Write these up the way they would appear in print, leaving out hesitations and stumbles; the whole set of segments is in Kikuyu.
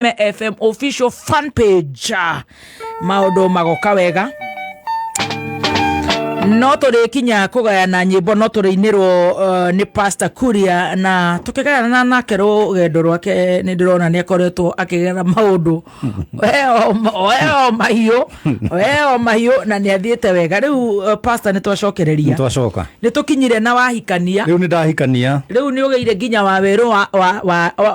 FM official fan page. Maũndũ magoka wega, no tũrĩkinya kũgayana nyĩmbo, no tũrĩinĩrwo nĩ Pastor Kuria na tũkĩgayana nake rũgendo rwake. Nĩ ndĩrona nĩ akoretwo akĩgera maũndũ o mahiũ o mahiũ na nĩ athiĩte wega. Rĩu Pastor, nĩ twacokereria. Twacoka. Nĩ tũkinyire na wahikania. Rĩu nĩ ndahikania. Rĩu nĩ ũgĩire nginya wa werũ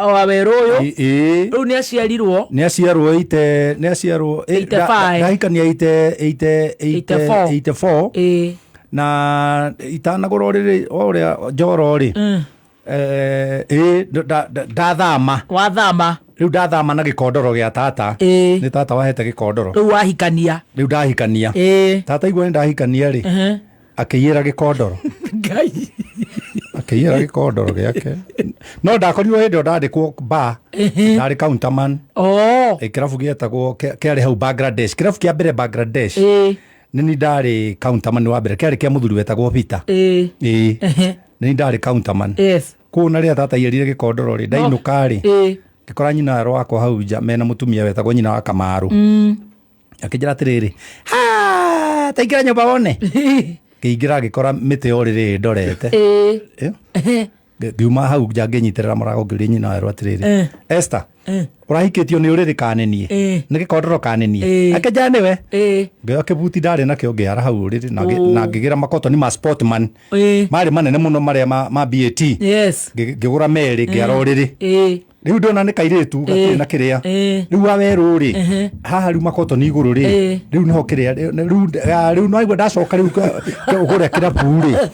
wa werũ ũyũ. Ĩĩ. Rĩu nĩ aciarirwo. Nĩ aciarwo ite, nĩ aciarwo 85. Ndahikania ite ite 84. 84. Na itanagũra ũrĩrĩ o ũrĩa njoro rĩ, ĩ ndathama. Wathama. Rĩu ndathama na gĩkondoro gĩa tata. Nĩ tata wahete gĩkondoro. Rĩu wahikania. Rĩu ndahikania. Tata igua nĩ ndahikania rĩ, akĩiyĩra gĩkondoro. Ngai. Akĩiyĩra gĩkondoro gĩake, no ndakorirwo hĩndĩ ĩyo ndandĩkwo bar, ndarĩ counterman. Kĩrabu gĩetagwo kĩarĩ hau Bangladesh, kĩrabu kĩa mbere Bangladesh. Nĩ ni ndarĩ counterman wa mbere, kĩarĩ kĩa mũthuri wetagwo Peter. Ĩĩ, nĩ ni ndarĩ counterman kũu. Na rĩrĩa tata aiyĩrire gĩkondoro rĩ, ndainũka rĩ, ngĩkora nyina werũ wakwa hau nja mena mũtumia wetagwo nyina wa Kamaru. Akĩnjĩra atĩrĩrĩ, "Ha, taingĩra nyũmba wone." Ngĩingĩra, ngĩkora mĩtĩ ya ũrĩrĩ ĩndorete. Ngiuma hau nja, ngĩnyitĩrĩra mũrango, ngĩũria nyina werũ atĩrĩrĩ, "Esther, ũrahikĩtio nĩ ũrĩrĩ kanĩniĩ nĩ gĩkondoro kanĩniĩ?" Akĩnjĩra nĩwe. Ngĩoya kĩbuti ndarĩ nakĩo, ngĩara hau ũrĩrĩ na ngĩgĩra makotoni ma Sportman, marĩ manene mũno, marĩa ma BAT. Ngĩgũra merĩ, ngĩara ũrĩrĩ. Rĩu ndona nĩ kairĩtu gatirĩ na kĩrĩa. Rĩu wa werũ rĩ, haha rĩu makotoni igũrũ rĩ, rĩu nĩho kĩrĩa rĩu no aigua ndacoka rĩu kũrĩa kĩrabu rĩ,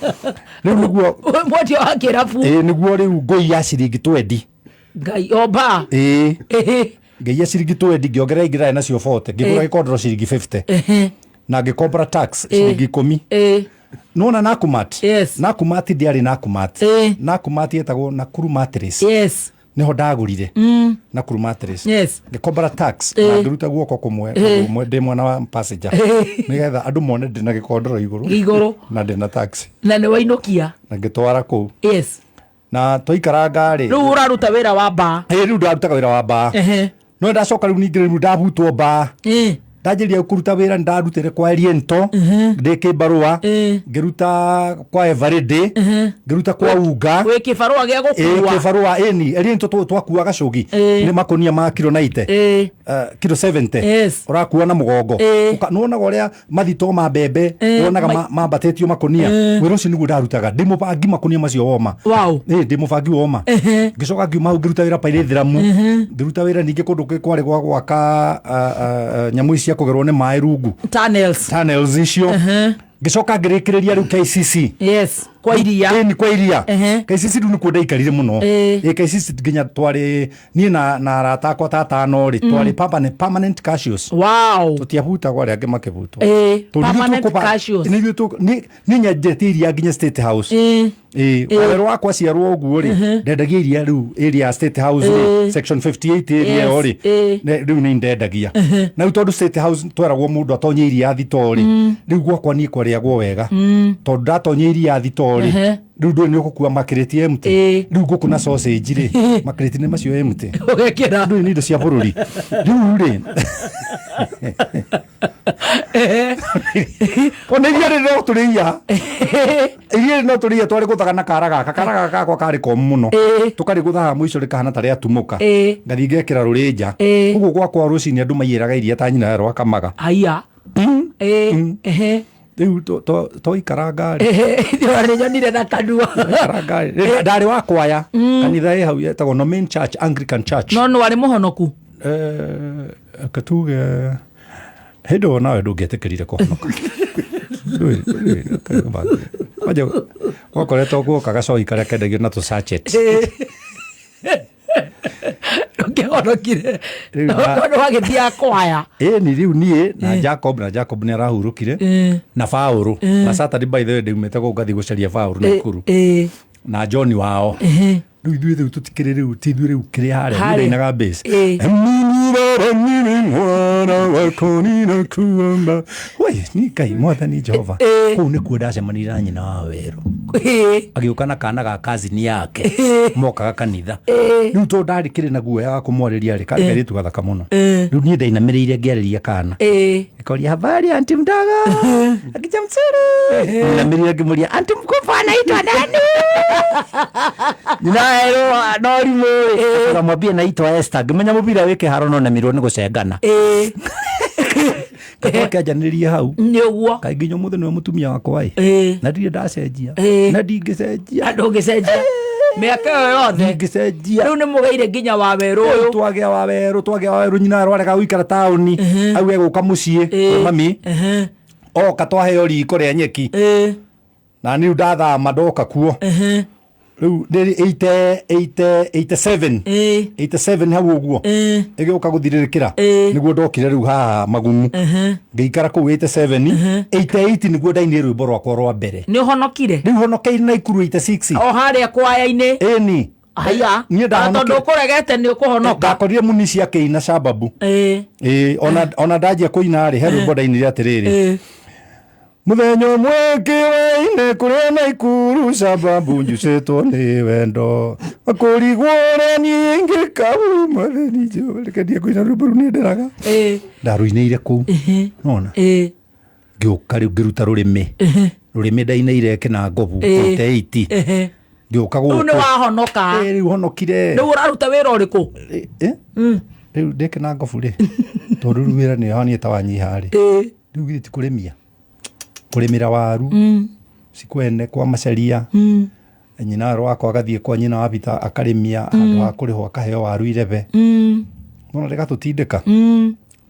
rĩu nĩguo mwendia wa kĩrabu. Ĩĩ, nĩguo rĩu ngũi ya ciringi 20. Ngai omba. Ĩĩ, ngĩiya ciringi 20, ngĩongerera ingĩ ndarĩ nacio 40, ngĩgũra gĩkondoro ciringi 50 na ngĩkombora tax ciringi 10. Nona Nakumat. Nakumat ndiarĩ Nakumat. Nakumat yetagwo Nakuru Mattress. Niho ndagũrire Nakuru Mattress. Ngĩkombora tax na ngĩruta guoko kũmwe, kũmwe ndĩ mwena wa passenger, nĩgetha andũ mone ndĩ na gĩkondoro igũrũ. Igũrũ. Na ndĩ na tax. Na nĩ wainũkia. Na ngĩtwara kũu na tũikaranga rĩ. Rĩu ũraruta wĩra wa mbaa. Ĩ, rĩu ndarutaga wĩra wa mbaa. No ndacoka rĩu ningĩ rĩu ndabutwo mbaa, ndanjĩria kũruta wĩra, nĩ ndarutĩre kwa Eliento ndĩ kĩbarũa. Ngĩruta kwa Eveready, ngĩruta kwa Unga. Wĩ kĩbarũa gĩa gũkua. Kĩbarũa, ĩni Eliento twakuaga cũgi. Nĩ makũnia ma kiro 90, kiro 70. Ũrakua na mũgongo. Nĩwonaga ũrĩa mathito ma mbembe wonaga mambatĩtio makũnia. Wĩra ũcio nĩguo ndarutaga, ndĩ mũbangi makũnia macio woma. Ĩ, ndĩ mũbangi woma. Ngĩcoka ngiuma hau, ngĩruta wĩra Pairĩthĩramu, ngĩruta wĩra ningĩ kũndũ kwarĩ gwa gwaka nyamũ ici cia kũgerwo nĩ maĩ rungu. Tunnels. Tunnels icio. Ngĩcoka ngĩrĩkĩrĩria rĩu KCC. Yes, kwa iria. Ĩni, kwa iria. KCC rĩu nĩkuo ndaikarire mũno. Ĩ, KCC nginya twarĩ niĩ na arata akwa ta atano rĩ, twarĩ permanent cashiers. Tũtiabutagwo, arĩa angĩ makĩbutwo. Tondũ ithuĩ Permanent cashiers. Nĩ ithuĩ niĩ nyenjetie iria nginya State House. Ĩ, werũ wakwa ciarwo ũguo rĩ, ndendagia iria rĩu area ya State House rĩ, section 58 area ĩyo rĩ. Rĩu nĩ ndendagia na rĩu tondũ State House tweragwo mũndũ atonye iria thitoo rĩ, rĩu gwakwa niĩ kwarĩagwo wega tondũ ndatonye iria thitoo rĩ, rĩu ndũĩ nĩ ũgũkua makĩrĩti empty. Rĩu ngũkũ na sausage rĩ, makĩrĩti nĩ macio empty. Ũgekĩra. Ndũĩ nĩ indo cia bũrũri rĩu rĩ, ona iria rĩ, no tũrĩia iria rĩ, no tũrĩia twarĩ gũthaga na kara gaka, kara gaka gakwa karĩ komu mũno. Tũkarĩgũtha haha mũico rĩkahana ta rĩatumũka. Ngathiĩ ngekĩra rũrĩnja. Ũguo gwakwa rũcinĩ andũ maiyĩraga iria ta nyina werũ akamaga. Haiya. Rĩu tũikaranga rĩ, nĩ nyonire na kanua. Tũikaranga rĩ, ndarĩ wa kwaya kanitha ĩ hau yetagwo Nomain Church, Anglican Church. No nĩ warĩ mũhonoku? Reke tuge hĩndĩ ĩyo nawe ndũngĩetĩkĩrire kũhonoka. Kwanja wakoretwo guoka gacoi karĩa kendagio na tũ sachet. Ndũngĩhonokire. Rĩu Tondũ wagĩthiaga kwaya. Ĩni, rĩu niĩ na Jacob, na Jacob nĩ arahurũkire, na Paũlũ na Saturday, by the way, ndaumĩte kũu ngathiĩ gũcaria Paũlũ Nakuru na John wao. Rĩu ithuĩ rĩu tũtikĩrĩ, rĩu ti ithuĩ rĩu kĩrĩ harĩa. Harĩa. Niĩ ndainaga bass. Mimi baba, mimi mwana wako, ninakuomba we ni Ngai Mwathani Jehova. Kũu nĩkuo ndacemanirie na nyina wa werũ. Agĩũka na kana ga kazini yake mokaga kanitha. Rĩu tondũ ndarĩ kĩrĩ na guoya wa kũmwarĩria rĩ, karĩ kairĩtu gathaka mũno. Rĩu niĩ ndainamĩrĩire ngĩarĩria kana. Nikoria, "Habari, auntie mdogo?" Akija, "Mzuri." Inamĩrĩire ngĩmũria, "Auntie mkubwa anaitwa nani?" Ninaerwo no rimũ rĩ, akamwambia naitwa Esther. Ngĩmenya mũbira wĩ kĩharo no nemirwo nĩ gũcengana. Katwakĩanjanĩrie hau. Nĩ ũguo. Kaĩ nginya ũmũthĩ nĩwe mũtumia wakwa ĩ. Na ndirĩ ndacenjia. Na ndingĩcenjia. Na ndũngĩcenjia mĩaka ĩyo yothe. Ndingĩcenjia. Rĩu nĩ mũgeire nginya wa werũ ũyũ. Twagĩa wa werũ, twagĩa wa werũ, nyina arwarega gũikara taũni, au egũka mũciĩ kwĩ mami. Oka twaheo riko rĩa nyeki. Na niĩ rĩu ndathama ndoka kuo. Rĩu nĩ 80 80 87. 87 hau ũguo. Ĩgĩũka gũthirĩrĩkĩra. Nĩguo ndokire rĩu haha Magumu. Ngĩikara kũu 87, 88 nĩguo ndainire rwĩmbo rwakwa rwa mbere. Nĩ ũhonokire? Rĩu honokeire Naikuru 86. O harĩa kwaya-inĩ? Ĩni. Haya. Niĩ Ona tondũ ũkũregete nĩ ũkũhonoka. Ndakorire Munici akĩina Shababu. Ĩĩ, ona ndanjia kũina rĩ, he rwĩmbo ndainire atĩrĩrĩ. Mũthenya ũmwe kĩwainĩ kũrĩa Naikuru Shababu njũcĩtwo nĩ wendo makũrigwo ũrĩa niĩ ingĩka mwathani Jehova, reke ndiye kũina rwĩmbo rũu nĩ ndĩraga. Ndarũinĩire kũu nona. Ngĩũka rĩu ngĩruta rũrĩmĩ rũrĩmĩ ndainĩire kĩnangobu 88. Ngĩũka Rĩu nĩ gũkũ. wahonoka. Ĩĩ, rĩu honokire. Rĩu ũraruta wĩra ũrĩkũ? Rĩu ndĩ kĩnangobu rĩ, tondũ rĩu wĩra nĩ haniĩ ta wanyiha rĩ, rĩu githĩ ti kũrĩmia kũrĩmĩra waru cikwene kwa macaria. Nyina wakwa agathiĩ kwa nyina wa Peter akarĩmia handũ ha kũrĩhwo akaheo waru irebe. Nona rĩgatũtindĩka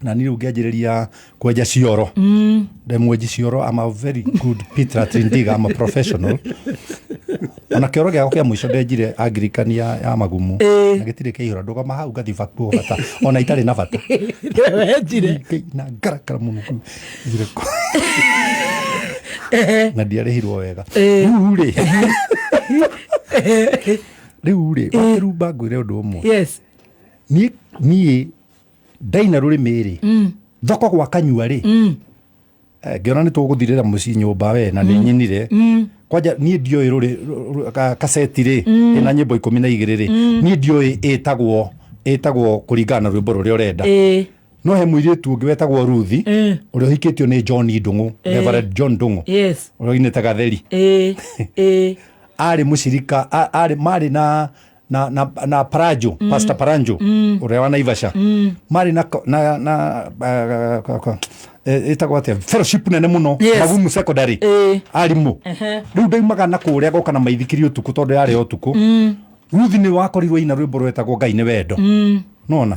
na niĩ rĩu ngĩanjĩrĩria kwenja cioro. Ndĩ mwenji cioro. I'm a very good pit latrine digger. I'm a professional. Ona kĩoro gĩakwa kĩa mũico ndenjire Anglican ya Magumu na gĩtirĩ kĩihũra. Ndũgama hau ngathi bakuo bata ona itarĩ na bata. Wenjire. Na ngarakara mũno kũu. Njire na ndiarĩhirwo wega. Rĩu rĩ wakĩrumba ngwĩre ũndũ ũmwe. Niĩ ndaina rũrĩmĩ rĩ, thoko gwa kanyua rĩ, ngĩona nĩ tũgũthirĩra mũciĩ nyũmba we na nĩ nyinire kwanja. Niĩ ndioĩ rũrĩ kaseti rĩ ĩna nyĩmbo 12 rĩ, niĩ ndioĩ ĩtagwo kũringana na rwĩmbo rũrĩa ũrenda. No he mũirĩtu ũngĩ wetagwo Ruthi, ũrĩa ũhikĩtio nĩ John Ndung'u, Reverend John Ndung'u, ũrĩa ũinĩte Gatheri. Ĩĩ ĩĩ Arĩ mũcirika, arĩ marĩ na Paranjo, Pastor Paranjo ũrĩa wa Naivasha, marĩ na ĩtagwo atĩa, fellowship nene mũno. Magumu Secondary. Arimũ. Rĩu ndaumaga na kũrĩa goka na maithikiri ũtukũ tondũ yarĩ o ũtukũ. Ruthi nĩ wakorirwo ina rwĩmbo rwetagwo "Ngai nĩ Wendo", nona?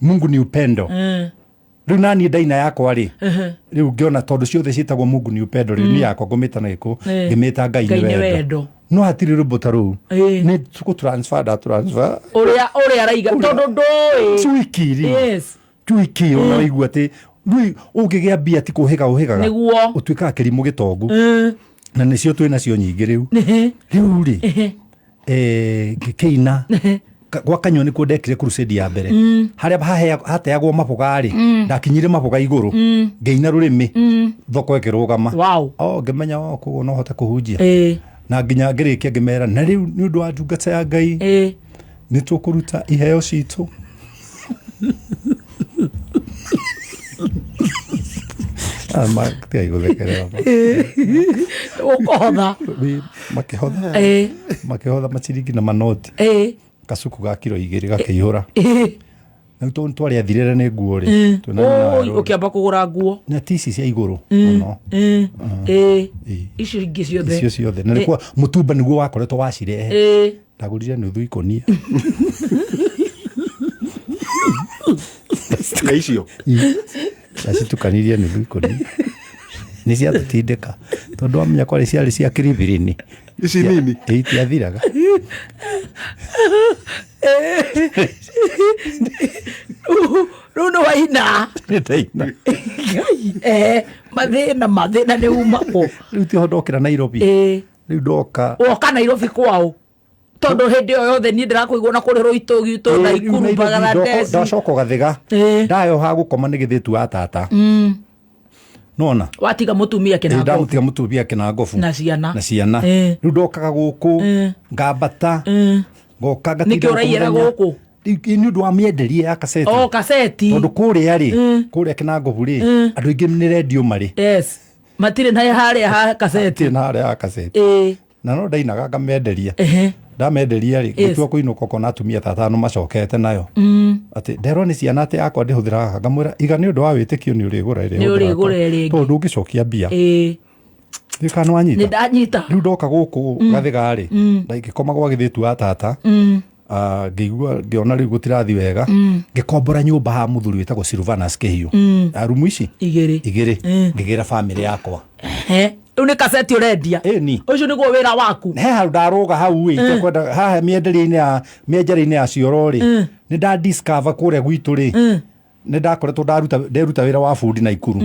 "Mungu ni Upendo". Rĩu naniĩ ndaina yakwa rĩ, rĩu ngĩona tondũ ciothe ciĩtagwo "Mungu ni Upendo", rĩu niĩ yakwa ngũmĩta na gĩkũ ngĩmĩta "Ngai "Ngai nĩ nĩ Wendo". Wendo. No hatirĩ rwĩmbo ta rũu. Nĩ kũ transfer nda transfer Ũrĩa araiga tondũ ndũĩ. Tuiki rĩ. Tuiki ona waigua atĩ rĩu ũngĩgĩa mbia ti kũhĩga ũhĩgaga. Ũtuĩkaga kĩrimũ gĩtongu. Na nĩcio twĩ nacio nyingĩ rĩu. Rĩu rĩ, ngĩkĩina gwa kanyua nĩkuo ndekire crusade ya mbere harĩa hateagwo maboga rĩ, ndakinyire maboga igũrũ ngĩina rũrĩmĩ, thoko ĩkĩrũgama. O ngĩmenya o koguo no hote kũhunjia. Na nginya ngĩrĩkia ngĩmera na rĩu nĩ ũndũ wa ndungata ya Ngai nĩ tũkũruta iheo citũ. Ah, tigai gũthekerera ma. Ũkũhotha. Makĩhotha. Makĩhotha maciringi na manoti. Kacuku ga kiro 2 gakĩihũra. Rĩu tondũ twarĩ athirĩre nĩ nguo rĩ, twĩna nyina wa Ũi, rũrĩ. ũkĩamba kũgũra nguo. Na ti ici cia igũrũ mũno. Icio ingĩ ciothe. Icio ciothe na nĩkuo mũtumba nĩguo wakoretwo wacirehe. Ndagũrire nuthu ikũnia. Na icio Ndacitukanirie nuthu ikũnia nĩ ciatũtindĩka tondũ wamenya kwarĩ ciarĩ cia kiribirini. Ici nini. Itiathiraga. Rĩu nĩ waina. Ndaina. Ngai, mathĩna nĩ umako. Rĩu tiho ndokĩra Nairobi. Rĩu ndoka. Woka Nairobi kwao tondũ hĩndĩ ĩyo yothe niĩ ndĩrakũigua na kũrĩ rũitũ gwitũ Rĩu Naikuru Nairobi Bangladesh. Ndacoka Gathĩga. Ndayo ha gũkoma nĩ gĩthĩtu wa tata. Nona Watiga mũtumia kĩnangobu. Ndamũtiga mũtumia kĩnangobu. Na ciana. Na ciana. Rĩu ndokaga gũkũ, ngambata, ngoka ngatinda. Nĩkĩ ũraiyĩra gũkũ mũthenya. Gũkũ? Rĩu nĩ ũndũ wa mĩenderie ya kaseti. O kaseti. Tondũ kũrĩa rĩ, kũrĩa kĩnangobu rĩ, andũ aingĩ nĩ rendio marĩ. Yes, matirĩ na harĩa ha kaseti. Matirĩ na harĩa ha kaseti. Na no ndainaga ngamenderia. Ndamenderia rĩ, ngĩtua kũinũka, ũkona atumia ta atano macokete nayo, atĩ nderwo nĩ ciana atĩ akwa ndĩhũthĩraga gaka. Ngamwĩra iga nĩ ũndũ wa wĩtĩkio nĩ ũrĩgũra ĩrĩa Nĩ ũhũthĩraga. ũrĩgũra ĩrĩa ĩngĩ. Tondũ ndũngĩcokia mbia. Ndiũĩ kana nĩwanyita. Nĩ ndanyita. Rĩu ndoka gũkũ Gathiga rĩ, ngĩkoma gwa gĩthĩtu wa tata. Ah, ngĩigua ngĩona rĩu gũtirathi wega, ngĩkombora nyũmba ha mũthuri wĩtagwo Silvanus Kĩhiũ. Ah, rumu ici Igĩrĩ. Igĩrĩ, ngĩgĩra bamĩrĩ yakwa. Rĩu nĩ kaseti ũrendia? Ĩni. Ũcio nĩguo wĩra waku? He handũ ndarũga hau ĩ, itekwenda haha mĩenderie-inĩ ya mĩenjere-inĩ ya cioro rĩ, nĩ nda discover kũrĩa gwitũ rĩ, nĩ ndakoretwo ndaruta nderuta wĩra wa bundi na ikuru,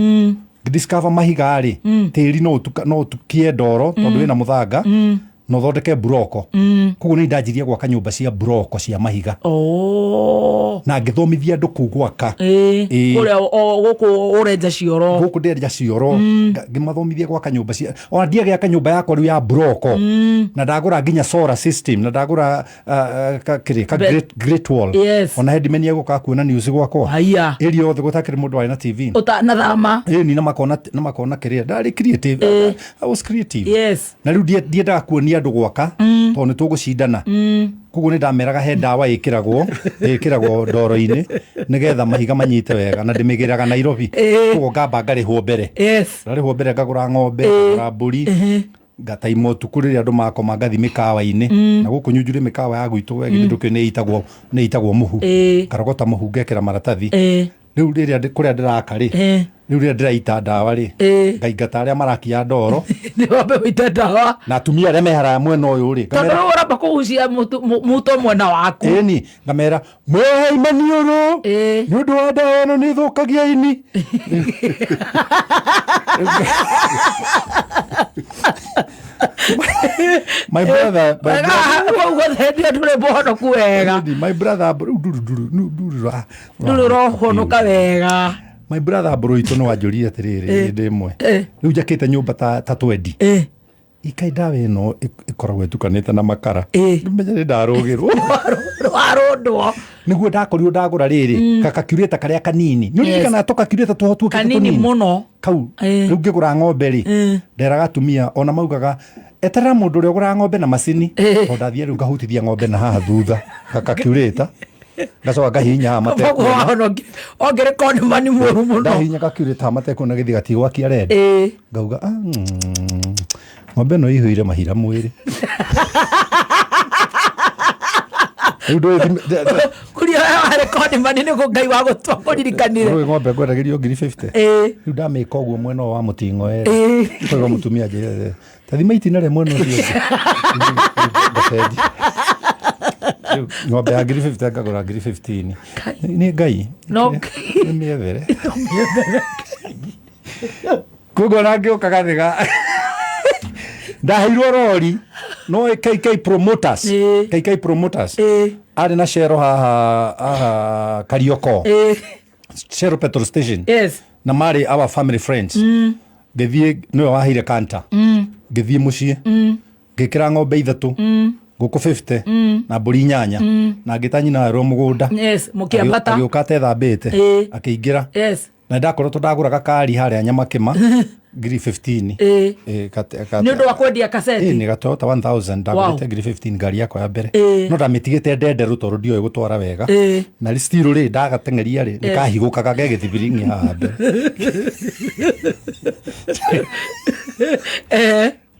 discover mahiga rĩ, tĩri no ũtukie ndoro tondũ wĩna mũthanga na ũthondeke mburoko. Koguo nĩ ndanjirie gwaka nyũmba cia mburoko cia mahiga na ngĩthomithia andũ kũu gwaka. Kũrĩa o gũkũ ũrenja cioro. Gũkũ ndĩrenja cioro. Ngĩmathomithia gwaka nyũmba cia, ona ndiagĩaka nyũmba yakwa rĩu ya mburoko, na ndagũra nginya solar system, na ndagũra kĩrĩ ka great wall. Ona he ndimenia gũka kuona news gwakwa. Haiya. Ĩria yothe gũtakĩrĩ mũndũ warĩ na TV. Ũtanathama. Ĩni, na makona kĩrĩa ndarĩ creative. I was creative. Na rĩu ndiendaga kuonia andũ gwaka tondũ nĩ tũgũcindana. Koguo nĩ ndameraga he ndawa ĩkĩragwo ndoro-inĩ nĩgetha mahiga manyite wega, na ndĩmĩgĩraga Nairobi. Koguo ngamba ngarĩhwo mbere. Ndarĩhwo mbere, ngagũra ng'ombe, ngagũra mbũri, ngataima ũtukũ rĩrĩa andũ makoma, ngathi mĩkawa-inĩ. Na gũkũ Nyunjurĩ mĩkawa ya gwitũ we githĩ ndũkĩũĩ nĩ ĩitagwo mũhu. Ngarogota mũhu, ngekĩra maratathi. Rĩu rĩrĩa kũrĩa ndĩraka rĩ, rĩu rĩrĩa ndĩraita ndawa rĩ, ngaingata arĩa marakia ndoro. Nĩ wambe wĩite ndawa. Na atumia arĩa meharaya mwena ũyũ rĩ, tondũ ngamera rĩu ũramba kũgucia muto mwena waku. Ĩni, ngamera mwehei maniũrũ nĩ ũndũ wa ndawa ĩno nĩ ĩthũkagia ini. My brother, Wega koguo thendia ndũrĩ mũhonoku wega. Ĩni, my brother rĩu nduru nduru nduru Ndũrĩ ũrohonoka wega. My brother mbũrũ itũ nĩ wanjũria atĩrĩrĩ hĩndĩ ĩmwe, rĩu njakĩte nyũmba ta twendi, ikai ndawa ĩno ĩkoragwo ĩtukanĩte na makara. Menya nĩ ndarũgĩrwo. Warũndwo. Nĩguo ndakorirwo ndagũra rĩrĩ gakakirĩta karĩa kanini, nĩ ũririkanaga tũkakirĩta tũho tuokĩte? Kanini Tũnini. Mũno. Kau. Rĩu ngĩgũra ng'ombe rĩ, nderaga atumia ona maugaga eterera mũndũ ũrĩa ũgũraga ng'ombe na macini, tondũ ndathiĩ rĩu ngahutithia ng'ombe na haha thutha gakakirĩta, ngacoka ngahihinya haha koguo matekuona. Wahonoki ongerĩ konimani mũru mũno. Ndahihinya gakirĩta haha matekuona gĩthiĩ gatigwakia red. Ngauga, "Ah, ng'ombe ĩno ĩihũire mahira mwĩrĩ." Rĩu ndũĩ Kuria warĩ konimani nĩ kũ Ngai wa gũtua kũririkanire. Ndũĩ ng'ombe ngwendagĩrio ngiri 50. Rĩu ndamĩka ũguo mwena ũyũ wa mũting'o erĩ, koiga mũtumia njĩra tathima itina rĩa mwena ũcio ũngĩ. Ngacenjia. Rĩu ng'ombe ya ngiri 50 ngagũra ngiri 15. Nĩ Ngai. No. Nĩ mĩethere. Koguo ona ngĩũka Gathiga ndaheirwo rori no KK Promoters. KK Promoters arĩ na cero haha Karioko, Shell petrol station. Na marĩ our family friends. Ngĩthiĩ, nĩwe waheire kanta, ngĩthiĩ mũciĩ, ngĩkĩra ng'ombe ithatũ, ngũkũ 50 na mbũri inyanya, na ngĩta nyina werwo mũgũnda. Yes, mũkĩambata. Agĩũka atethambĩte. Akĩingĩra. Na ndakoretwo ndagũra gakari harĩa Nyamakĩma ngiri 15. Nĩ ũndũ wa kwendia kaseti. Nĩ ga Toyota 1000 ndagũrĩte ngiri 15, ngari yakwa ya mbere. No ndamĩtigĩte ndenderũ tondũ ndioĩ gũtwara wega. Na still rĩ, ndagateng'eria rĩ, nĩ kahigũkaga ge gĩthibiringi haha mbere.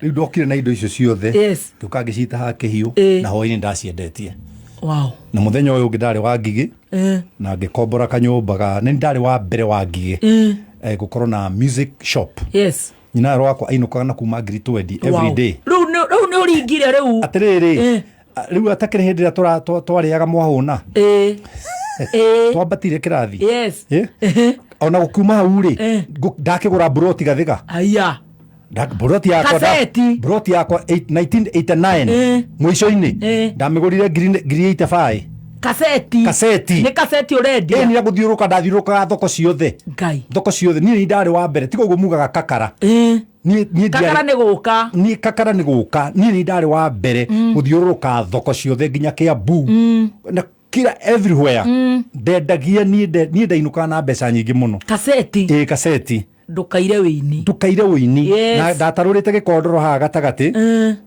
Rĩu ndokire na indo icio ciothe, ngĩũka ngĩcita haha Kĩhiũ, na hwainĩ ndaciendetie. Na mũthenya ũyũ ũngĩ ndarĩ wa Ngigĩ, na ngĩkombora kanyũmba ga nĩ ndarĩ wa mbere wa Ngigĩ gũkorwo na music shop. Nyina wakwa ainũkaga na kuma ngiri 20 every day. Rĩu nĩ ũringire rĩu. Atĩrĩrĩ, rĩu atakĩrĩ hĩndĩ ĩrĩa twarĩaga mwahũna, twambatire kĩrathi. Ona gũkiuma hau rĩ, ndakĩgũra mburoti Gathiga. Aya. Mburoti yakwa Kaseti. Mburoti yakwa 1989 mũico-inĩ, ndamĩgũrire ngiri 85. Kaseti. Kaseti. Nĩ kaseti ũrendia. Ĩni na gũthiũrũka ndathiũrũkaga thoko ciothe. Ngai. Thoko ciothe niĩ nĩ ndarĩ wa mbere, tiga ũguo mugaga kakara. Niĩ Kakara nĩ gũka. Niĩ kakara nĩ gũka, niĩ nĩ ndarĩ wa mbere gũthiũrũrũka thoko ciothe nginya Kiambu na kila everywhere. Ndendagia niĩ niĩ ndainũkaga na mbeca nyingĩ mũno. Kaseti. Ĩ, kaseti. Ndũkaire wĩini. Ndũkaire wĩini. Yes. Na ndatarũrĩte gĩkondoro haha gatagatĩ,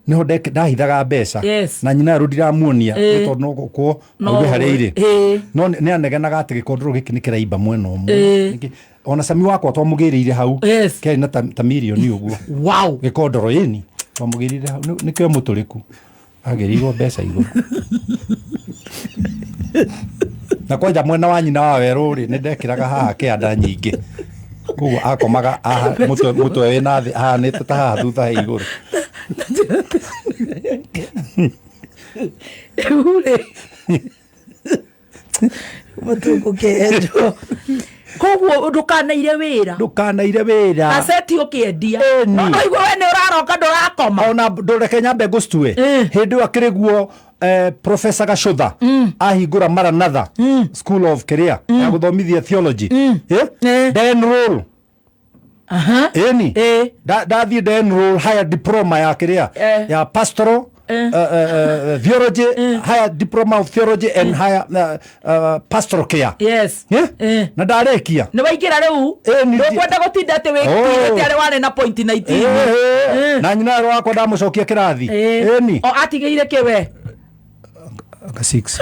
nĩho ndahithaga mbeca. Yes. Na nyina rũ ndiramuonia nĩ tondũ no gũkwo No auge harĩa irĩ. No nĩ anegenaga atĩ gĩkondoro gĩkĩ nĩ kĩraimba mwena ũmwe. Ningĩ, ona cami wakwa twamũgĩrĩire hau. Yes. Kĩarĩ na ta mirioni ũguo. Wow. Gĩkondoro ĩni twamũgĩrĩire hau. Nĩkĩo mũtũrĩku agĩrĩirwo mbeca igũrũ. Na kwanja mwena wa nyina wa werũ rĩ, nĩ ndekĩraga haha kĩanda nyingĩ, koguo akomaga haha mũtwe wĩna thĩ ahanĩte ta haha thutha he igũrũ. Rĩu rĩ, mũtũkũ kĩenjwo, koguo ndũkanaire wĩra. Ndũkanaire wĩra. Kaseti ũkĩendia. Ĩni. No igua we nĩ ũraroka ndũrakoma. Ona ndũreke nyambe ngũcitue. Hĩndĩ ĩyo akĩrĩ guo Professor Gacũtha ahingũra Maranatha School of Career ya gũthomithia theology. Ndenroll. Ĩni. Ndathiĩ ndenroll higher diploma ya kĩrĩa ya pastoral theology, higher diploma of theology and higher pastoral care. Yes. Na ndarĩkia. Nĩ waingĩra rĩu. Ĩni. Ndũkwenda gũtinda atĩ wĩtigĩte arĩ warĩ na point 19. Na nyina wakwa ndamũcokia kĩrathi. Ĩni. O atigĩire kĩwe. Anga 6. 6.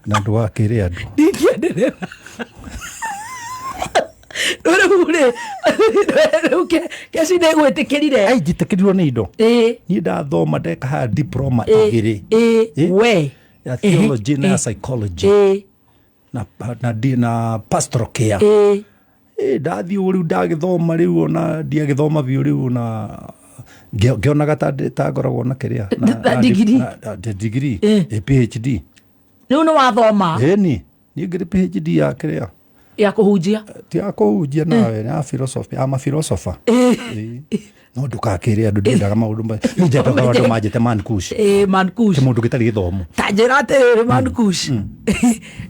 Na ndũgakĩre andũ. Ndingĩenderera. Rĩu rĩ, rĩu keci nĩ gwĩtĩkĩrire. Ai, njĩtĩkĩrirwo nĩ indo. Niĩ ndathoma ndeka haya diploma igĩrĩ. We. Ya theology na ya psychology. Na pastoral care. Ndathiĩ ũguo rĩu ndagĩthoma rĩu ona ndiagĩthoma biũ rĩu ona ngĩonaga ta ngoragwo na kĩrĩa, Na degree. na degree. PhD. Rĩu nĩ wathoma? Ĩni, niĩ ngĩrĩ PhD ya kĩrĩa? Ya kũhunjia. Ti ya kũhunjia nawe, ya philosophy, ama philosopher. No ndũgakĩre andũ, ndiendaga maũndũ niĩ njendaga andũ manjĩte man kush. Man kush. Kĩmũndũ gĩtarĩ gĩthomo. Ta njĩra atĩrĩrĩ, man kush.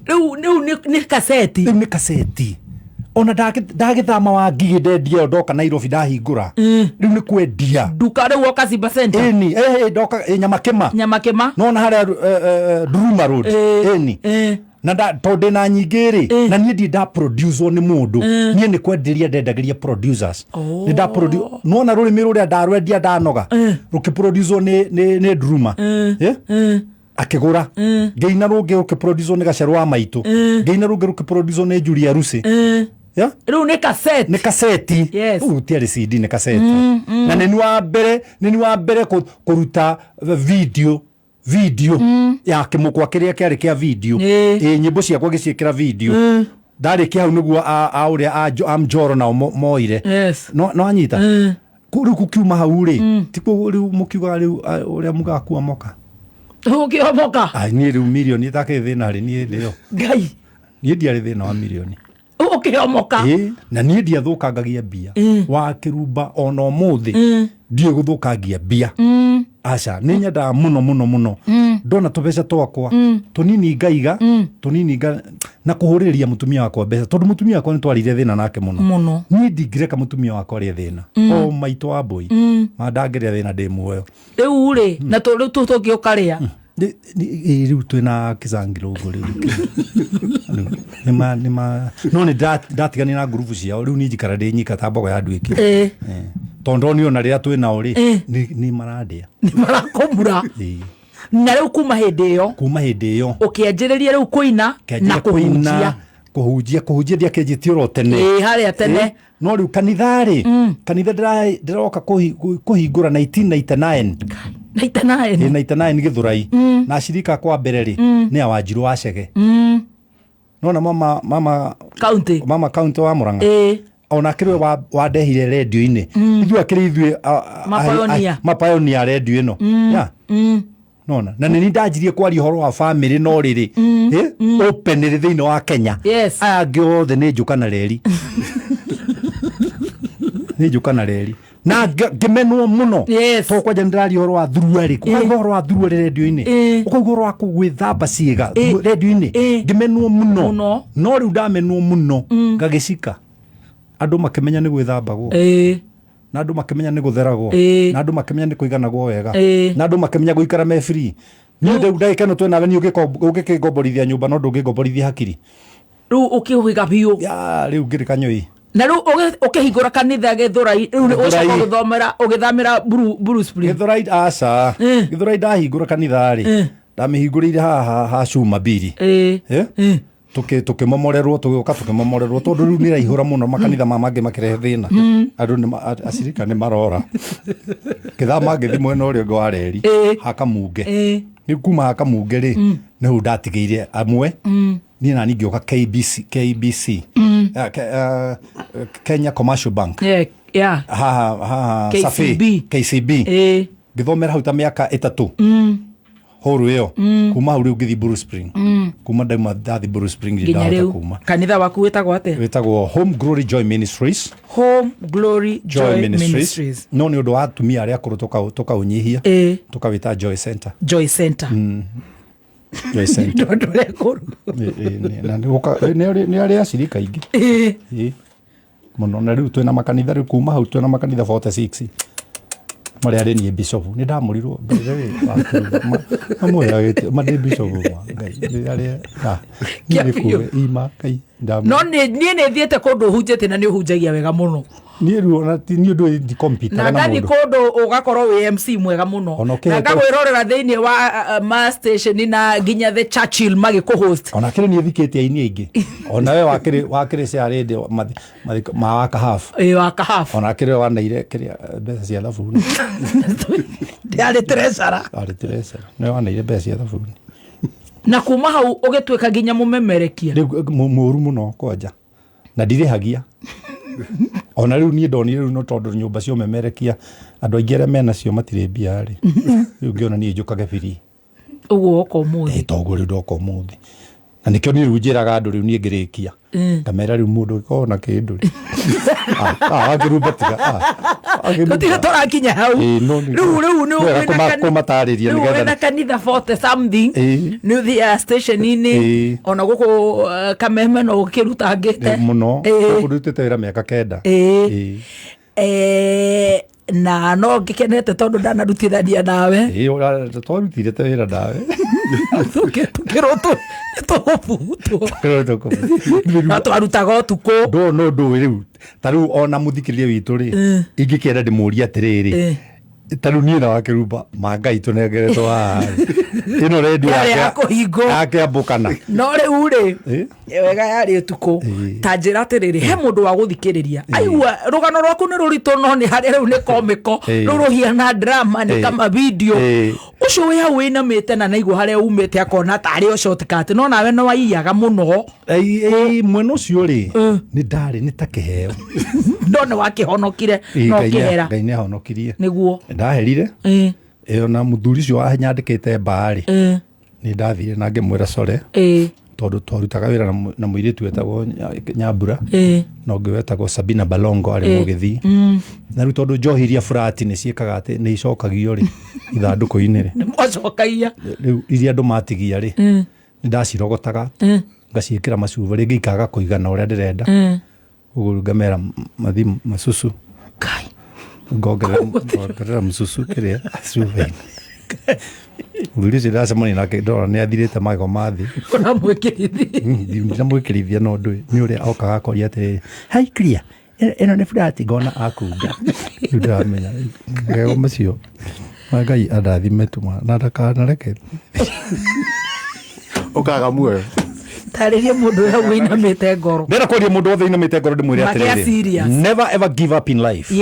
Rĩu nĩ kaseti. Rĩu nĩ kaseti. Ona ndagĩthama wa Ngigĩ ndendia ĩyo, ndoka Nairobi ndahingũra. Rĩu nĩ kwendia. Nduka rĩu woka Simba Center. Ĩni, ndoka, Nyamakĩma. Nyamakĩma. Nona harĩa Nduruma Road. Ĩni. Na tondũ ndĩna nyingĩ rĩ, na niĩ ndirĩ nda produce-wo nĩ mũndũ. Niĩ nĩ kwenderia ndendagĩria producers. Nĩ nda nona rũrĩmĩ rũrĩa ndarwendia ndanoga, rũkĩproduce-wo nĩ Nduruma. Akĩgũra. Ngĩina rũngĩ rũkĩproduce-wo nĩ Gacerũ wa Maitũ. Ngĩina rũngĩ rũkĩproduce-wo nĩ Julia Rusi. Rĩu nĩ kaseti. Nĩ kaseti. Yes. Rĩu gũtiarĩ CD, nĩ kaseti. Na nĩ ni wa mbere kũruta video ya kĩmũkwa kĩrĩa kĩarĩ kĩa video. Nyĩmbo ciakwa ngĩciĩkĩra video. Ndarĩkia hau nĩguo a ũrĩa a Njoro nao moire. Yes. No anyita? Rĩu gũkiuma hau rĩ, ti kũ rĩu mũkiugaga rĩu, ũrĩa mũgakua moka. Ũkĩomoka? Ai, niĩ rĩu mirioni ĩtakĩrĩ thĩna rĩ, niĩ hĩndĩ ĩyo. Ngai. Niĩ ndiarĩ thĩna wa mirioni. Ũkĩomoka? Na niĩ ndiathũkangagia mbia. Wa kĩrumba ona ũmũthĩ, ndiũĩ gũthũkangia mbia. Aca, nĩ nyendaga mũno, mũno, mũno. Ndona tũbeca twakwa, tũnini ngaiga, tũnini na kũhũrĩrĩria mũtumia wakwa mbeca, tondũ mũtumia wakwa nĩ twarĩire thĩna nake mũno. Mũno. Niĩ ndingĩreka mũtumia wakwa arĩe thĩna. O maitũ wa mbũi. Ma ndangĩrĩa thĩna ndĩ muoyo. Rĩu rĩ, na rĩu tũngĩũka rĩa? Rĩu twĩna kĩcangirũngũ rĩu. Nĩ ma, nĩ ma, no nĩ ndatiganire na ngurubu ciao, rĩu niĩ njikara ndĩ nyika ta mbogo ya nduĩki. Tondũ niĩ ona rĩrĩa twĩ nao rĩ, nĩ marandĩa. Nĩ marakũmura. Na rĩu kuma hĩndĩ ĩyo? Kuma hĩndĩ ĩyo. Ũkĩanjĩrĩria rĩu kũina na Kĩanjĩrĩria kũina, kũhunjia. kũhunjia ndiakĩnjĩtie oro tene. Harĩa tene. No rĩu kanitha rĩ, kanitha ndĩroka kũhingũra 1999. 99. 99 Gĩthũrai. Na acirika akwa mbere rĩ, nĩ a Wanjirũ wa Chege. Nona mama County. Mama county wa Murang'a. Ona akĩrĩ we wandehire redio-inĩ. Ithuĩ akĩrĩ ithuĩ, Mapioneer. mapioneer redio ĩno. Yeah. Nona. Na nĩ ndanjirie kwaria ũhoro wa family no rĩrĩ. Open rĩ thĩinĩ wa Kenya. Yes. Aya angĩ othe nĩ njũka na reri. Nĩ njũka na reri. Na ngĩmenwo mũno. Yes. To kwanja nĩndĩraria ũhoro wa thuruarĩ, kũkaigua ũhoro wa thuruarĩ rendio-inĩ, ũkaigua ũhoro wa gwĩthamba ciĩga rendio-inĩ, ngĩmenwo mũno. Mũno. No rĩu ndamenwo mũno ngagĩcika, andũ makĩmenya nĩ gwĩthambagwo, na andũ makĩmenya nĩ gũtheragwo, na andũ makĩmenya nĩ kũiganagwo wega, na andũ makĩmenya gũikara me free. Niĩ rĩu ndagĩka ĩno twĩnawe niĩ ũngĩkĩngomborithia nyũmba no ndũngĩngomborithia hakiri. Rĩu ũkĩhĩga biũ. Ya rĩu ngĩrĩ kanyũi. Na rĩu ũkĩhingũra kanitha Gĩthũrai, rĩu nĩ ũcoka Gĩthũrai. ũgĩthomera, ũgĩthamĩra Blue Spring. Gĩthũrai aca. Gĩthũrai ndahingũra kanitha rĩ, ndamĩhingũrĩire haha ha cuma mbiri. Eh? Tũkĩmomorerwo, tũgĩũka tũkĩmomorerwo tondũ rĩu nĩraihũra mũno, makanitha ma mangĩ makĩrehe thĩna, andũ acirika nĩ marora ngĩthama ngĩthi mwena ũrĩa ũngĩ wa reri, hakamunge. Rĩu kuma hakamunge rĩ, nĩhau ndatigĩire amwe niĩ nani ngĩũka KBC, KBC. Kenya Commercial Bank. Haha haha. KCB. Safi KCB. Ngĩthomera hau ta mĩaka 3 hũru ĩyo. Kuma hau rĩu ngĩthiĩ Blue Spring. Kuma ndauma ndathi Blue Spring Nginya ndahota rĩu kuma. Kanitha waku wĩtagwo atĩa? Wĩtagwo Home Glory Joy Ministries. Home Glory Joy Joy Ministries. Ministries. No nĩ ũndũ wa atumia arĩa akũrũ tũkaũnyihia, tũkawĩta Joy Center. Joy Center. Joy Center. Andũ arĩa akũrũ. Ĩ, na nĩ arĩa acirika aingĩ. Ĩ, mũno. Na rĩu twĩna makanitha, rĩu kuma hau twĩna makanitha 46 marĩa arĩ niĩ bishop nĩ ndamũrirwo mamũheagĩte mandĩ bishop ma Ngai nĩ arĩa niĩ nĩ Kĩa biũ. kuwe ima Ngai No niĩ nĩ thiĩte kũndũ ũhunjĩtie na nĩ ũhunjagia wega mũno. Niĩ rĩu ona ti niĩ ndũĩ Na ndikompitaga na ngathiĩ mũndũ. kũndũ ũgakorwo wĩ MC mwega mũno, Ona na ũkĩhetwo- ngagwĩrorera thĩinĩ wa ma station na nginya the Churchill magĩkũhost. Ona kĩrĩ niĩ thikĩtie aini aingĩ, ona we wakĩrĩ cia rĩndĩ ma waka half. Ĩ, wa kahabu. Ona kĩrĩ wanaire kĩrĩa mbeca cia thabuni. Ndĩarĩ treasurer. Arĩ treasurer, nĩ wanaire mbeca cia thabuni. Na kuma hau ũgĩtuĩka nginya mũmemerekia. Rĩu mũru mũno kwanja na ndirĩhagia ona rĩu niĩ ndonire rĩu no tondũ nyũmba cia ũmemerekia andũ aingĩ arĩa menacio matirĩ mbia rĩ, rĩu ngĩona niĩ njũkage biri. Ũguo woka ũmũthĩ. Ĩ, toguo rĩu ndoka ũmũthĩ, na nĩkĩo niĩ rĩu njĩraga andũ rĩu niĩ ngĩrĩkia ngamera rĩu mũndũ ũgĩkorwo na kĩndũ rĩ, wakĩrumba tiga wakĩrumba. Tũtirĩ tũrakinya hau. Ĩ, no nĩ- Rĩu nĩ wega wĩna kũmatarĩria rĩu nĩgetha- wĩna kanitha 40 something, nĩ ũthiaga station-inĩ, ona gũkũ Kameme no ũkĩrutangĩte. Mũno. Gũkũ ndutĩte wĩra mĩaka 9. Na no ngĩkenete tondũ ndanarutithania nawe. Twarutire te wĩra nawe. Tũkĩrwo tũgũbutwo na twarutaga ũtukũ. Ndå no ndå rĩu ta rĩu ona mũthikĩrĩria witũ rĩ, ingĩkĩenda ndĩmũrie atĩrĩrĩ, ta rĩu niĩ na wakĩrumba ma Ngai tũnengeretwo haha rĩ, ĩno rendio Yarĩ ya kũhingwo. yakĩambũkana. No rĩu rĩ, wega yarĩ ũtukũ. Ta njĩra atĩrĩrĩ, he mũndũ wa gũthikĩrĩria aigua rũgano rwaku nĩ rũritũ, no nĩ harĩa rĩu nĩ komĩko, rĩu rũhiana drama, nĩ kama video. Ũcio wĩ hau wĩinamĩte na naigua harĩa umĩte akona tarĩ o shortcut, no nawe nĩ waiyaga mũno. Mwena ũcio rĩ, nĩ ndarĩ nĩ ta kĩheo. No nĩ wakĩhonokire no ũkĩhera. Ngai nĩ ahonokirie. Nĩguo. Ndaherire ĩyo na mũthuri ũcio wanyandĩkĩte mbaarĩ, nĩ ndathire na ngĩmwĩra core, tondũ twarutaga wĩra na mũirĩtu wetagwo Nyambura na ũngĩ wetagwo Sabina Balongo arĩ mũgĩthii. Na rĩu tondũ njohi iria furati nĩ ciĩkaga atĩ nĩ icokagio rĩ ithandũkũ-inĩ rĩ, Nĩ mwacokagia. Rĩu iria andũ matigia rĩ, nĩ ndacirogotaga ngaciĩkĩra macuba, rĩngĩ ikaga kũigana ũrĩa ndĩrenda, ũguo rĩu ngamera mathi macucu. Kai. Ngongerera mũcucu kĩrĩa cuba-inĩ. Mũthuri ũcio ndacemania nake ndona nĩ athirĩte magego ma thĩ. Ũramwĩkĩrithia. Ndinamwĩkĩrithia, no ndũĩ nĩ ũrĩa okaga akoria atĩrĩrĩ, "Hi clear, ĩno nĩ flat?" Ngona akunga, rĩu ndĩramenya magego macio ma Ngai andathime tu na ndakanareke. Ũkaga muoyo. Tarĩrie mũndũ ũrĩa wĩinamĩte ngoro. Ndĩrenda kwaria mũndũ wothe inamĩte ngoro ndĩmwĩre Magĩa atĩrĩrĩ, serious. never ever give up in life.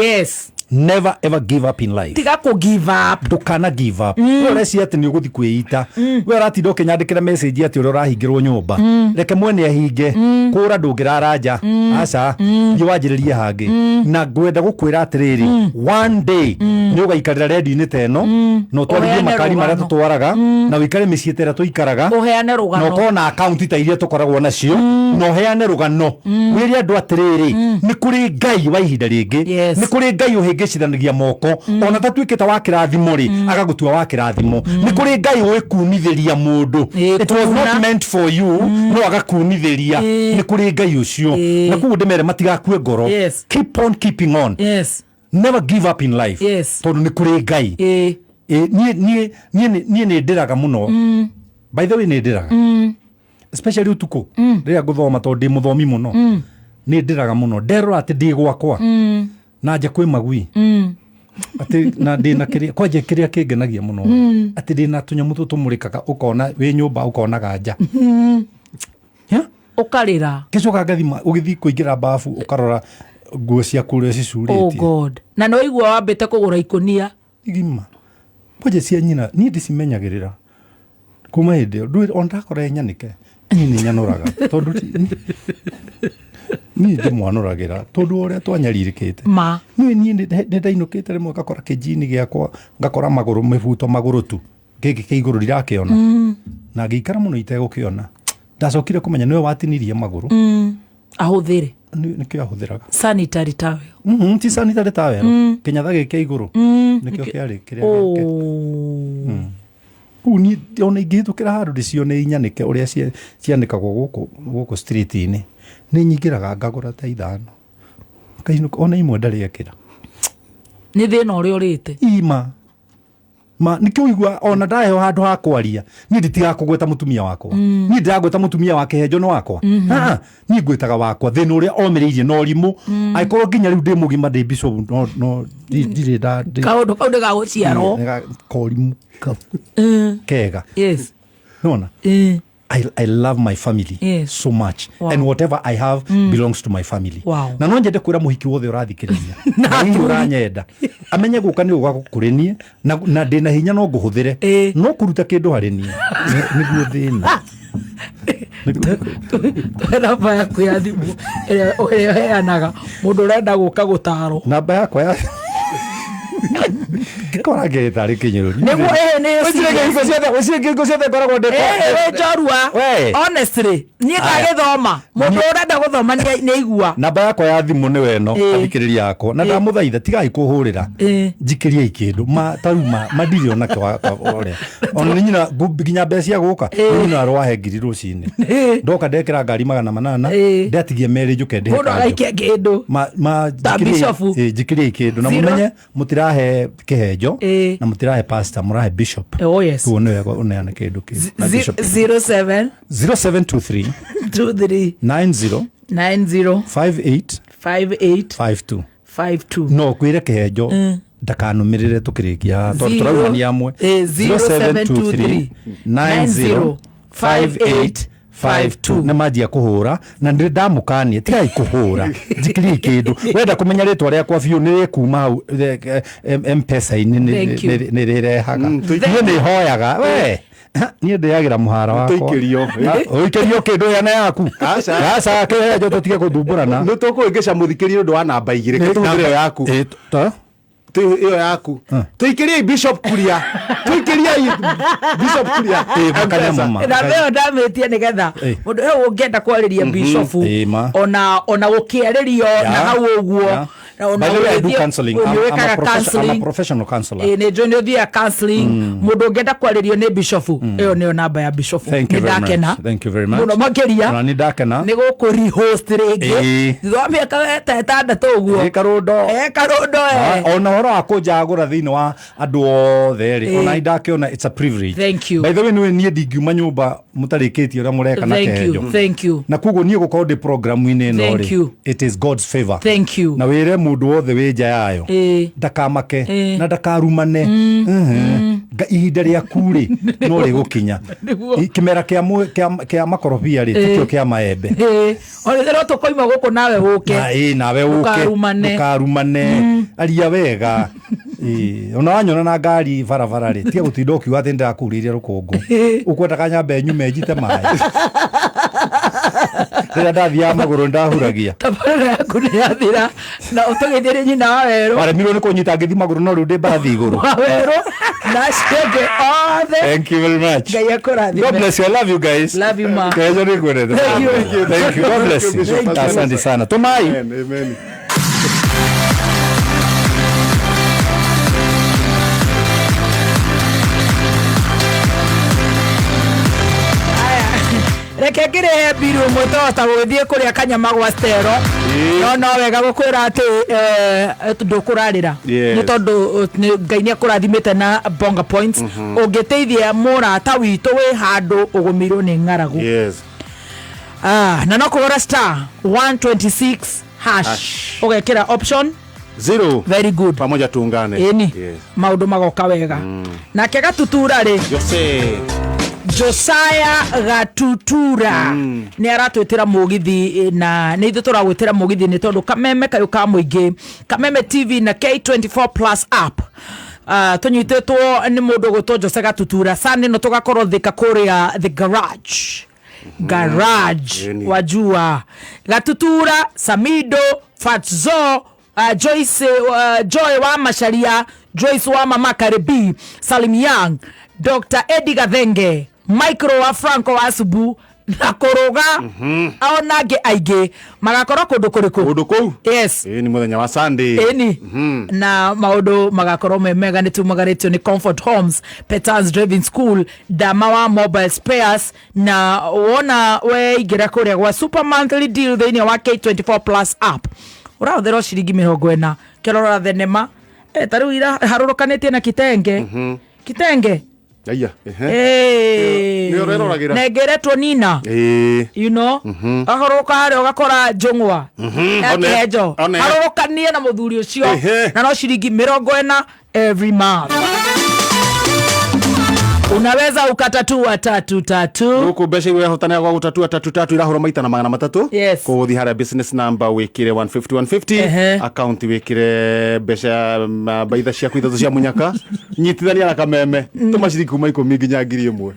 Never ever give up in life. Tiga kũ give up. Ndũkana give up. We ũrecia atĩ nĩ ũgũthi kwĩita, we ũratinda ũkĩnyandĩkĩra message atĩ ũrĩa ũrahingĩrwo nyũmba, reke mwene ahinge. Kũra ndũngĩrara nja, aca, thiĩ wanjĩrĩrie hangĩ. Na ngwenda gũkwĩra atĩrĩrĩ, one day nĩ ũgaikarĩra redio-inĩ ta ĩno na ũtwarithie Ũheane makari marĩa rũgano. tũtwaraga, na ũikare mĩciĩ ta ĩrĩa tũikaraga, Ũheane na rũgano. ũkorwo na akaunti ta iria tũkoragwo nacio, na ũheane rũgano wĩre andũ atĩrĩrĩ, nĩ kũrĩ Ngai wa ihinda rĩngĩ, nĩ kũrĩ Ngai ũhĩngĩcanaga. Ahĩngĩcithanagia moko ona tatuĩkĩte wa kĩrathimo rĩ, agagũtua wa kĩrathimo. Nĩ kũrĩ Ngai ũĩ kunithĩria mũndũ. It was not Kuna. meant for you, no agakunithĩria. Nĩ kũrĩ Ngai ũcio. Na koguo ndĩmere matigakue ngoro. Keep on keeping on. Never give up in life. Tondũ nĩ kũrĩ Ngai. Niĩ nĩ ndĩraga mũno. By the way, nĩ ndĩraga, especially ũtukũ rĩrĩa ngũthoma, tondũ ndĩ mũthomi mũno. Nĩ ndĩraga mũno nderora atĩ ndĩ gwakwa na nja kwĩ magui, atĩ na ndĩ na kĩrĩa kwanja kĩrĩa kĩngenagia mũno, atĩ ndĩ na tũnyamũ tũtũ tũmũrĩkaga, ũkona wĩ nyũmba, ũkonaga nja. Yeah? Ũkarĩra. Ngĩcoka ngathima ũgĩthiĩ kũingĩra bafu, ũkarora nguo ciaku ũrĩa Oh cicurĩtie. God, na nĩ waigua wambĩte kũgũra ikũnia. Igima kwanja cia nyina niĩ ndicimenyagĩrĩra kuma hĩndĩ ĩyo. Ndũĩ ona ndakora ĩnyanĩke, niĩ nĩ nyanũraga, tondũ niĩ ndĩmwanũragĩra tondũ wa ũrĩa twanyarirĩkĩte. Ma. Niĩ nĩ ndainũkĩte rĩmwe ngakora kĩnjini gĩakwa, ngakora magũrũ mĩbuto magũrũ tu, gĩkĩ kĩa igũrũ ndirakĩona, na ngĩikara mũno itegũkĩona. Ndacokire kũmenya nĩwe watinirie magũrũ. Ahũthĩre. Nĩkĩo ahũthĩraga. Sanitary towel. Ti sanitary towel, kĩnyatha gĩkĩ kĩa igũrũ nĩkĩo kĩarĩ kĩrĩa gĩake. Kũu niĩ ona ingĩhĩtũkĩra handũ ndĩcione inyanĩke ũrĩa cianĩkagwo gũkũ street-inĩ, nĩ nyingĩraga ngagũra ta ithano, ngainũka, ona imwe ndarĩ ekĩra. Nĩ thĩna ũrĩa ũrĩte. Ima ma nĩkĩo ũigua ona ndaheo handũ ha kwaria, niĩ nditigaga kũgweta mũtumia wakwa. Niĩ ndĩragweta mũtumia wa kĩhenjo nĩ wakwa. Ah, niĩ ngwĩtaga wakwa thĩna ũrĩa omĩrĩirie na ũrimũ, angĩkorwo nginya rĩu ndĩ mũgima, ndĩ bishop, no ndirĩ Kaũndũ kau nĩ gagũciarwo. Korimũ kau kega. Nona I love my family so much and whatever I have belongs to my family. Na no nyende kwĩra mũhiki wothe ũrathikĩrĩria na hihi ũranyenda amenye gũka nĩ gũka kũrĩ niĩ, na ndĩna hinya no ngũhũthĩre, no kũruta kĩndũ harĩ niĩ nĩguo thĩna. Tũhe namba yaku ya thimũ ĩrĩa ũheanaga mũndũ ũrenda gũka gũtarwo. Namba yakwa ya korangä tarä kinyå. Nĩguo ĩĩ nĩ Wĩcirie ngingo ciothe ngoragwo ndĩ Ĩĩ, wĩ njorua. We. Honestly, niĩ ndagĩthoma, mũndũ ũrenda gũthoma nĩ aigua. Namba yakwa ya thimũ nĩ weno. Athikĩrĩria akwa, na ndamũthaitha tigai kũhũrĩra, njikĩriai kĩndũ ma tarĩu ma ndirĩ onakĩo ũrĩa ona nĩ nyina nginya mbeca cia gũka nĩ nyina rwahe ngiri rũcinĩ. Ndoka ndekĩra ngari 800, ndatigia merĩ njũke ndĩhe Mũndũ kanjũ. agaikia kĩndũ. Ma Ta bishop. Njikĩriai kĩndũ na Zero. mũmenye mũtirahe kĩhenjo na mũtirahe pastor, mũrahe bishop. Oh yes. Koguo nĩ wega ũneane kĩndũ kĩu na bishop. 07 0723 23 90 90 58 58 52. 52. No kwĩre kĩhenjo ndakanũmĩrĩre tũkĩrĩkia tondũ tũraumania amwe. 0723 90 58 52 nĩ manjia kũhũra na ndĩ ndamũkania tigai kũhũra, njikĩriai kĩndũ. Wenda kũmenya rĩtwa rĩakwa biũ nĩ rĩkuma hau M-Pesa-inĩ. Thank you. Nĩ rĩrehaga. Niĩ nĩ hoyaga we, niĩ ndĩagĩra mũhara wakwa. Tũikĩrio. Ah, ũikĩrio kĩndũ yana yaku. Aca. Aca, kĩhenjo tũtige gũthumbũrana. Nä tå kå hä ngä ca må thikä ria å ndå wa namba igä rä tå hå thä re yaku. Ta? Ä yo yaku tå ikä riei Bishop Kuria, tå ikä riei Bishop Kuria. Makanya mama. Namba ĩyo ndamĩtie nĩgetha mũndũ ĩyo ũngĩenda kwarĩria bishofu, Ma. ona gũkĩarĩrio na hau ũguo. Na ona By the way, I do counseling. I'm a nĩwĩkaga I'm a counseling. professional counselor. Ĩĩ, nĩ njũĩ nĩ ũthiaga counseling. Mũndũ ũngĩenda kwarĩrio nĩ bishofu, ĩyo nĩyo namba ya bishofu. Thank you Nĩ very ndakena much. Thank you very much. mũno makĩria. Ona nĩ ndakena. Nĩ gũkũ rehost rĩngĩ thutha wa mĩaka ta 6 ũguo. Ĩ, karũndo. Karũndo. Ona ũhoro wa kũnjagũra thĩinĩ wa andũ othe rĩ, ona ndakĩona it's a privilege. Thank you. By the way, nĩ niĩ ndingiuma nyũmba mũtarĩkĩtie ũrĩa mũreka na Thank you. kĩhenjo. Thank you. Na koguo niĩ gũkorwo ndĩ programu-inĩ ĩno Thank rĩ, you. it is God's favor. Thank you. Na wĩre mũndũ wothe wĩ nja yayo ndakamake na ndakarumane. Ihinda rĩaku rĩ no rĩgũkinya. Nĩguo. Kĩmera kĩa makorobia rĩ tikĩo kĩa maembe. Ona no tũkoima gũkũ nawe ũke. Na ĩ nawe ũke. Ndũkarumane. Ndũkarumane, aria wega. Ĩ, ona wanyona na ngari barabara rĩ, tiga gũtinda ũkiuga atĩ ndĩrakurĩirie rũkũngũ, ũkwendaga nyambe nyume njite maĩ. Rĩrĩa ndathiaga magũrũ ndahuragia. Tabarĩra yaku nĩ yathira na ũtũgeithĩrie nyina wa werũ. Waremirwo nĩ kũnyita ngĩthi magũrũ, no rĩu ndĩ mbarathi igũrũ. Wa werũ na acio angĩ othe. Thank you very much. Ngai akũrathime. God bless you. I love you guys. Love you, ma. Kejo nĩngwendete. Thank you. Thank you. God bless you. Thank you, Bishop. Asante sana. Tumai. Amen, amen. Reke ngĩrĩhe mbiru ĩmwe twahota gũgĩthiĩ kũrĩa kanyama gwa Stero. No no wega gũkwĩra atĩ ndũkũrarĩra. Nĩ tondũ Ngai nĩ akũrathimĩte na bonga points. Ũngĩteithia mũrata witũ wĩ handũ ũgũmĩirwo nĩ ng'aragu. Ah, na no kũhũra *126 hash. Hash. Ũgekĩra option 0. Very good. Pamoja tuungane. Ĩni. Maũndũ magoka wega. Nake Gatutura rĩ, Jose. Josiah Gatutura nĩ aratwĩtĩra mũgithi, na nĩ ithuĩ tũragwĩtĩra mũgithi nĩ tondũ kameme kayũ ka mũingĩ, Kameme TV na K24 Plus app, tũnyitĩtwo nĩ mũndũ ũgwĩtwo Jose Gatutura. Sunday no tũgakorwo Thika kũrĩa The Garage, Garage. Wajua Gatutura, Samido, Fatzo, Joyce, Joy wa Macharia, Joyce wa Mama Karibi, Salim Young, Dr. Eddie Gathenge, Micro wa Franco wa Subu na kũrũga ona angĩ aingĩ magakorwo kũndũ kũrĩkũ? Kũndũ kũu. Yes. Ĩĩ, nĩ mũthenya wa Sunday. Ĩni, na maũndũ magakorwo me mega. Nĩ tumagarĩtio nĩ Comfort Homes, Petans Driving School, Dama wa Mobile Spares. Na wona weingĩra kũrĩa gwa super monthly deal thĩinĩ wa K24 Plus app, ũrahũthĩra o ciringi 40 kĩrora thenema. Ta rĩu ira harũrũkanĩtie na kitenge kitenge. Aya, ehe. Eh. Nĩ ũreroragĩra. Nengeretwo nina. Ahorũka harĩa ũgakora njũng'wa akĩhenjo. One. Harũrũkanie na mũthuri ũcio. Na no ciringi 40 every month unaweza ukatatua tatu tatu. Gũkũ mbeca iria ũrehotanĩra gwa gũtatua tatu tatu irahũrwo maita na 300. Kũgũthiĩ harĩa business number wĩkĩre 150 150. Account wĩkĩre mbeca baitha ciaku ithatũ cia mũnyaka. Nyitithania na kameme, tũma ciringi kuma 10 nginya 1000.